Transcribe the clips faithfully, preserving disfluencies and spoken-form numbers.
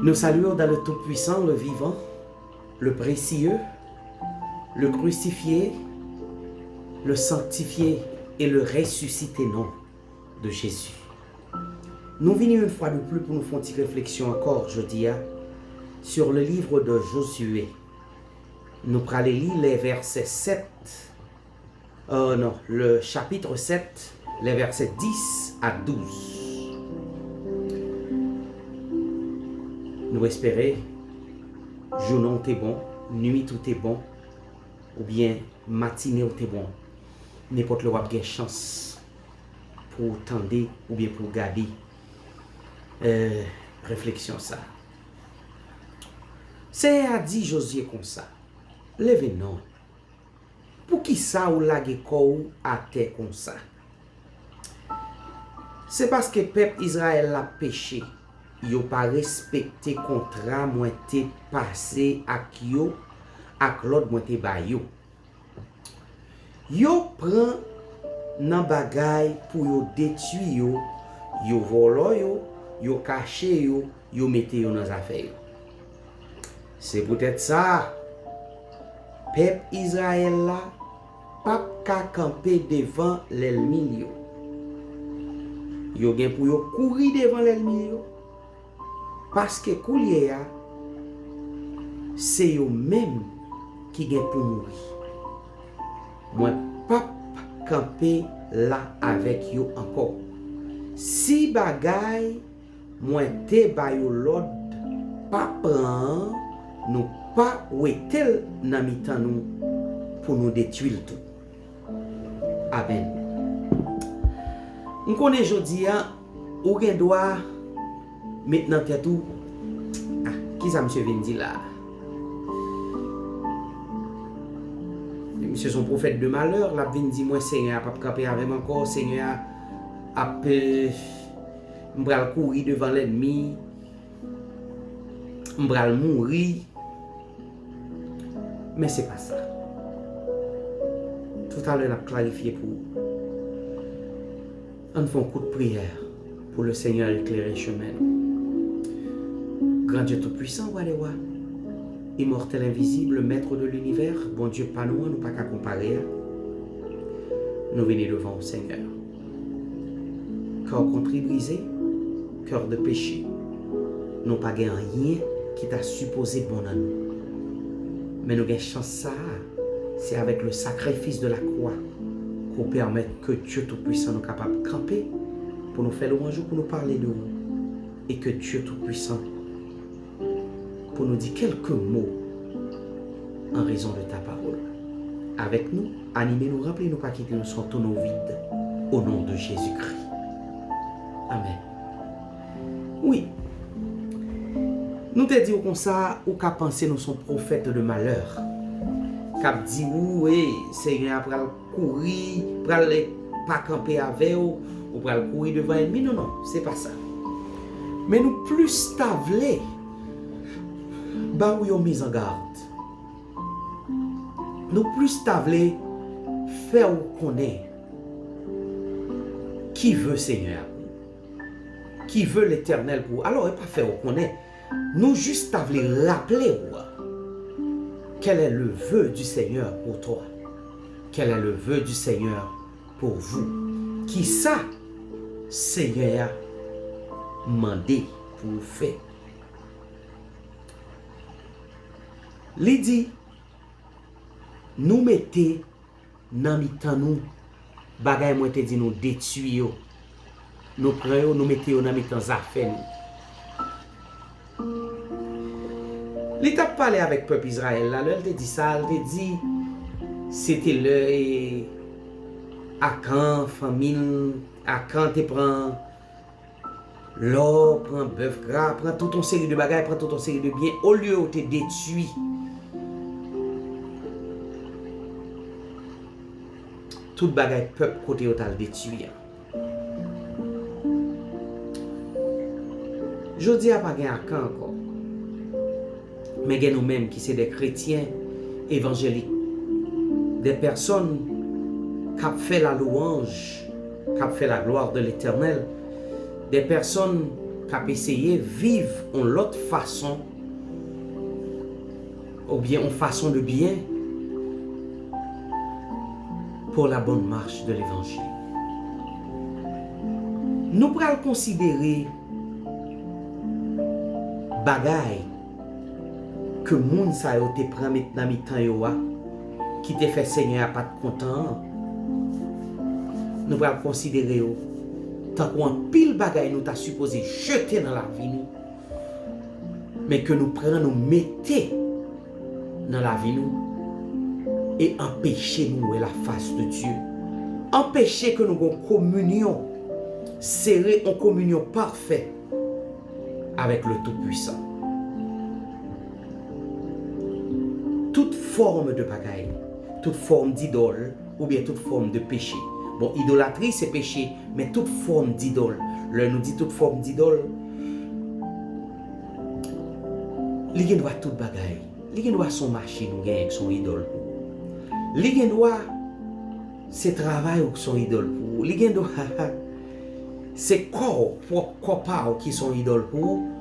Nous saluons dans le Tout-Puissant, le vivant, le précieux, le crucifié, le sanctifié et le ressuscité nom de Jésus. Nou vini yon fwa de pli pou nou fè yon ti refleksyon ankò jodi a sur le livre de Josué. Nou prale li lè vèsè sèt, euh, non, le chapitre sept, les versets dix à douze. Nou espere jounen w te bon, nuit ou te bon, oubyen matine w te bon. Nenpòt lè w ap gen chans pou w tande oubyen pou w gade, eh, refleksyon sa. Senyè a di Jozye konsa, leve non. Poukisa ou lage kò w atè konsa? Se paske pèp Izrayèl la peche, yo pa respekte kontra mwen te pase ak yo, ak lòd mwen te ba yo. Yo pran nan bagay pou yo detwi yo, yo vòlò yo, yo kache yo, yo mete yo nan zafè yo. Se poutèt sa, pèp Izrayèl la p ap ka kanpe devan lènmi l yo. Yo gen pou yo kouri devan lènmi l yo, paske koulye a, se yo menm ki gen pou mouri. Mwen p ap kanpe la avèk yo ankò. Si bagay mwen te ba yo lòd pa pran an, nou pa wete l nan mitan nou pou nou detwi l tou. Amèn. M konnen jodi a, ou gen dwa met nan tèt ou, ah, kisa misye vin di la a? Misye se yon pwofèt de malè, l ap vin di mwen, Senyè a p ap kanpe avè m ankò, Senyè a ap, eh, m pral kouri devan lènmi, m pral mouri. Men se pa sa. Toutalè, n ap klarifye pou ou. Ann fè yon kout priyè pou le Seigneur éclairer chemin nou. Grand Dieu Tout-Puissant, Wa dè wa, Immortel, Invisible, Maître de l'Univers, Bondye pa nou an, nou pa ka konpare a. Nou vini devan w, Senyè. Cœur contrit, brisé, cœur de péché. Nou pa gen anyen ki ta sipoze bon nan nou. Men nou gen chans sa a, se avèk le sacrifice de la croix ke w pèmèt ke Dye Toupuisan nou kapab kanpe pou nou fè lwanj ou, pou nou pale de ou. E ke Dye Toupuisan pou nou di kèlke mo an rezon de ta pawòl. Avèk nou, anime nou, ranpli nou, pa kite nou sòti nou vid. O non de Jezikri. Amèn. Wi. Nou te di w konsa, ou ka panse nou se yon pwofèt de malè. K ap di ou, e, Senyè a pral kouri, pral pa kanpe avè w, ou pral kouri devan ènmi. Non, non, se pa sa. Men nou plis ta vle ba ou yon mizangad. Nou plis ta vle fè ou konnen ki ve Senyè a pou ou, ki ve Letènèl pou ou. Alò, e pa fè ou konnen. Nou jis ta vle raple ou, quel est le vœu du Seigneur pour toi? Quel est le vœu du Seigneur pour vous? Kisa Senyè a mande pou ou fè? Li di, nou mete nan mitan nou bagay mwen te di nou detwi yo. Nou pran yo, nou mete yo nan mitan zafè nou. Li t ap pale avèk pèp Izrayèl la, lè l te di sa, l te di, se te lè, e, Akan, fanmi l, Akan te pran lò, pran bèf gra, pran tout yon seri de bagay, pran tout yon seri de byen, olye yo te detwi tout bagay pèp kote yo t al detwi an. Jodi a pa gen Akan ankò. Men gen nou menm ki se de kretyen evanjelik, de pèsonn k ap fè la louanj, k ap fè la glwa de Letènèl, de pèsonn k ap eseye viv yon lòt fason, oubyen yon fason de byen pour la bonne marche de l'évangile. Nou pral konsidere bagay ke moun sa yo te pran met nan mitan yo a, ki te fè Senyè a pa t kontan an. Nou pral konsidere yo tankou anpil bagay nou ta sipoze jete nan lavi nou, men ke nou pran, nou mete nan lavi nou e anpeche nou wè la face de Dieu. Anpeche ke nou gen yon kominyon sere, yon kominyon pafè avèk le Tout-Puissant. Tout fòm de bagay, tout fòm d'idòl, oubyen tout fòm de peche. Bon, idolatri se peche, men tout fòm d'idòl. Lè nou di tout fòm d'idòl, li gen dwa tout bagay. Li gen dwa se yon machin ou genyen ki se yon idòl pou ou. Li gen dwa se travay ou ki se yon idòl pou ou. Li gen dwa se kò w, pwòp kò pa w ki se yon idòl pou ou.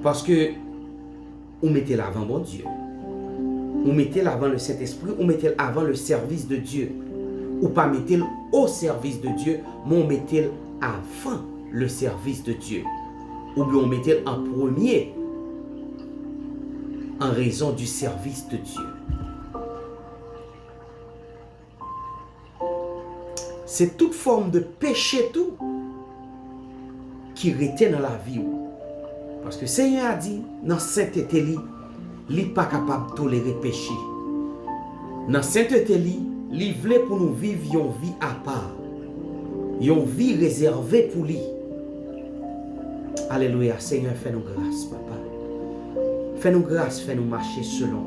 Paske ou mete l avan Bondye. Ou mete l avan le Sentespri, ou mete l avan le service de Dieu. Ou pa mete l au service de Dieu, men ou mete l avan le service de Dieu. Oubyen ou mete l an premye en raison du service de Dieu. Se tout fòm de peche tou ki rete nan lavi w. Paske Senyè a di, nan sentete li, li pa kapab tolere peche. Nan sentete li, li vle pou nou viv yon vi apa, yon vi rezève pou li. Alelouya, Senyè, fè nou gras, Papa. Fè nou gras, fè nou mache selon.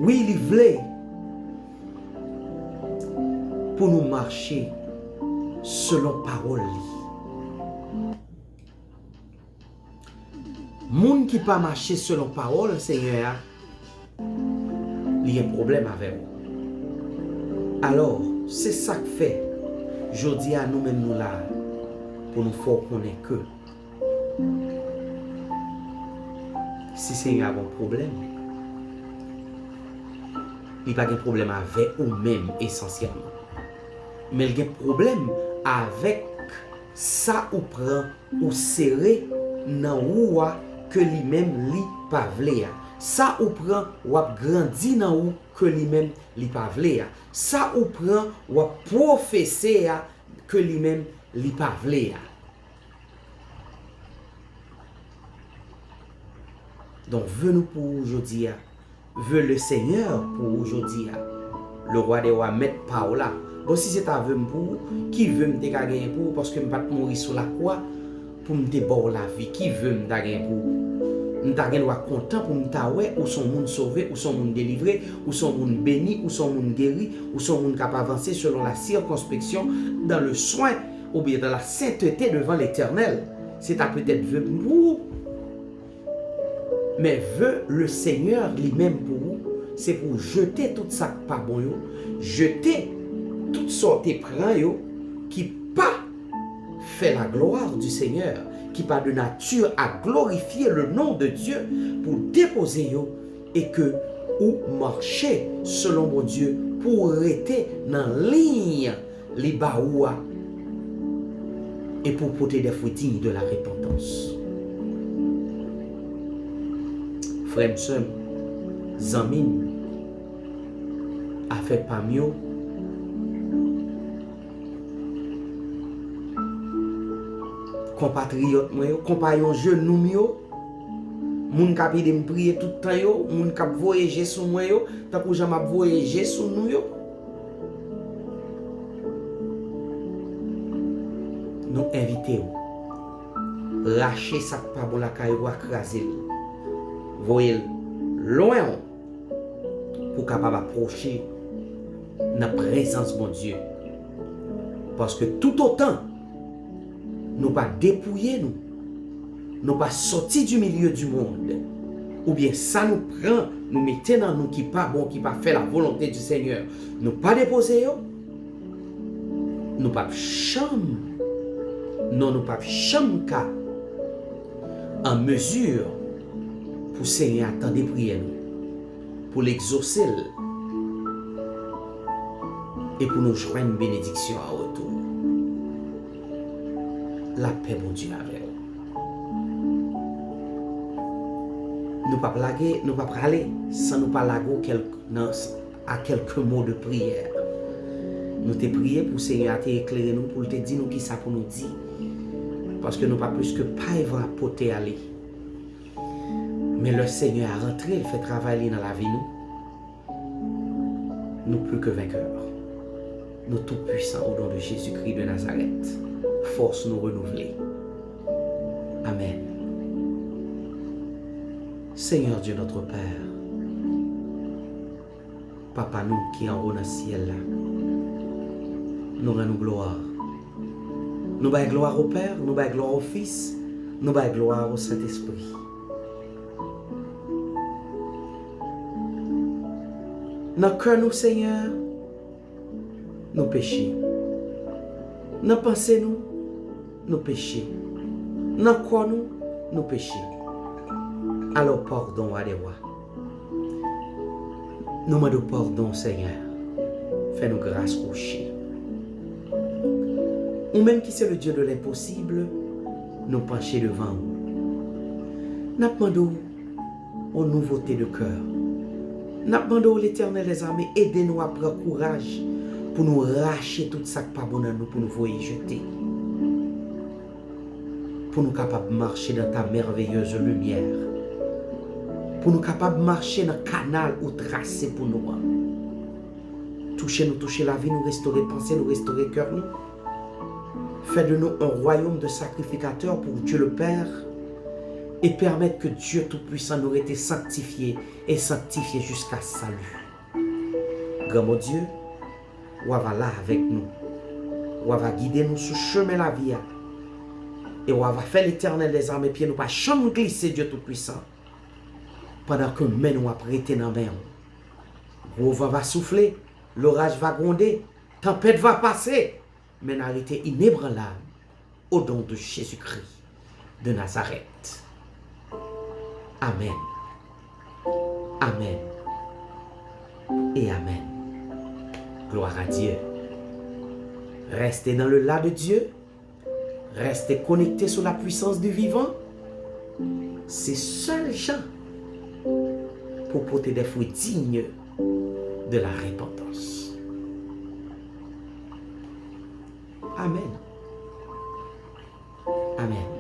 Wi, li vle pou nou mache selon pawòl li. Moun ki pa mache selon pawòl Senyè a, li gen pwoblèm avè w. Alò, se sa k fè, jodi a, nou menm nou la a, pou nou fè w konnen ke si Senyè a gen yon pwoblèm, li pa gen pwoblèm avè ou menm esansyèlman. Men l gen pwoblèm avèk sa ou pran ou sere nan ou a ke li menm li pa vle a. Sa ou pran w ap grandi nan ou ke li menm li pa vle a. Sa ou pran w ap pwofese a ke li menm li pa vle a. Donk, ve nou pou ou jodi a. Ve le Senyè pou ou jodi a. Le roi des rois, mèt pa w la. Bon, si se ta ve m pou ou, ki ve m te ka genyen pou ou, paske m pa t mouri sou lakwa pou m te ba w lavi? Ki ve m ta genyen pou ou? M ta gen dwa kontan pou m ta wè ou se yon moun sove, ou se yon moun delivre, ou se yon moun beni, ou se yon moun geri, ou se yon moun k ap avanse selon la circonspection, dans le soin, oubyen dans la sainteté devant l'Éternel. Se ta petèt ve m pou ou. Men ve le Senyè li menm pou ou, se pou w jete tout sa k pa bon yo, jete tout sa w te pran yo ki pa fè la gloire du Seigneur, ki pa de nature à glorifier le nom de Dieu, pou w depoze yo e ke ou mache selon Bondye, pou w rete nan liy li ba ou a, e pou w pote des fruits dignes de la repentance. Frè m, sè m, zanmi m, afè pa m yo, konpatriyòt mwen yo, konpayon jenou m yo, moun k ap ede m priye tout tan yo, moun k ap voye je sou mwen yo, tankou jan m ap voye je sou nou yo. Nou envite w rache sa k pa bon lakay ou a, kraze l, voye l lwen w, pou w kapab apwoche nan prezans Bondye. Paske toutotan nou pa depouye nou, nou pa sòti du milieu du monde, oubyen sa nou pran, nou mete nan nou ki pa bon, ki pa fè la volonté du Seigneur, nou pa depoze yo, nou p ap janm Non, nou p ap janm ka an mezi pou Senyè a tande priyè nou, pou l egzose l, e pou nou jwenn benediksyon an retou. Lapè Bondye avè w. Nou p ap lage, nou p ap prale san nou pa lage w kèlk, nan, a quelques mots de prière. Nou te priye pou Senyè a te eklere nou, pou l te di nou kisa pou nou di. Paske nou pa plis ke pay van ap pote ale. Men lè Senyè a rantre, l fè travay li nan lavi nou, nou plis ke venkè. Nou tou pwisan au nom de Jésus-Christ de Nazareth. Fòs nou renouvle. Amèn. Seigneur Dieu notre Père, Papa nou ki anwo nan syèl la, nou rann ou glwa. Nou bay glwa au Père, nou bay glwa au Fils, nou bay glwa au Saint-Esprit. Nan kè nou, Senyè, nou peche. Nan panse nou, nou peche. Nan kò nou, nou peche. Alò, padon, Wa dè wa. Nou mande w padon, Senyè. Fè nou gras, Woche. Ou menm ki se le Dieu de l'impossible, nou panche devan ou. N ap mande w yon nouvote de kè. N ap mande w, Letènèl dèzame, ede nou a pran kouraj pou nou rache tout sa k pa bon nan nou, pou nou voye jete. Pou nou kapab mache dans ta merveilleuse lumière. Pou nou kapab mache nan kanal ou trase pou nou an. Touche nou, touche lavi nou, restore panse nou, restore kè nou. Fè de nou un royaume de sacrificateurs pour Dieu le Père et permettre que Dieu Tout-Puissant nou rete sanktifye e sanktifye jiska sali. Gran Bondye, w a va la avèk nou. W a va gide nou sou chemen lavi a. E w a va fè Letènèl dèzame pye nou pa janm glise, Dye Toupwisan. Pandan ke men nou ap rete nan men w. Gwo van va soufle, loraj va gwonde, tanpèt va pase, men n a rete inebranlab au nom de Jésus-Christ de Nazareth. Amen. Amen. Et amen. Gloire à Dieu. Restez dans le la de Dieu. Restez connectés sur la puissance du vivant. Se sèl jan pou pote des fruits dignes de la repentance. Amen. Amen.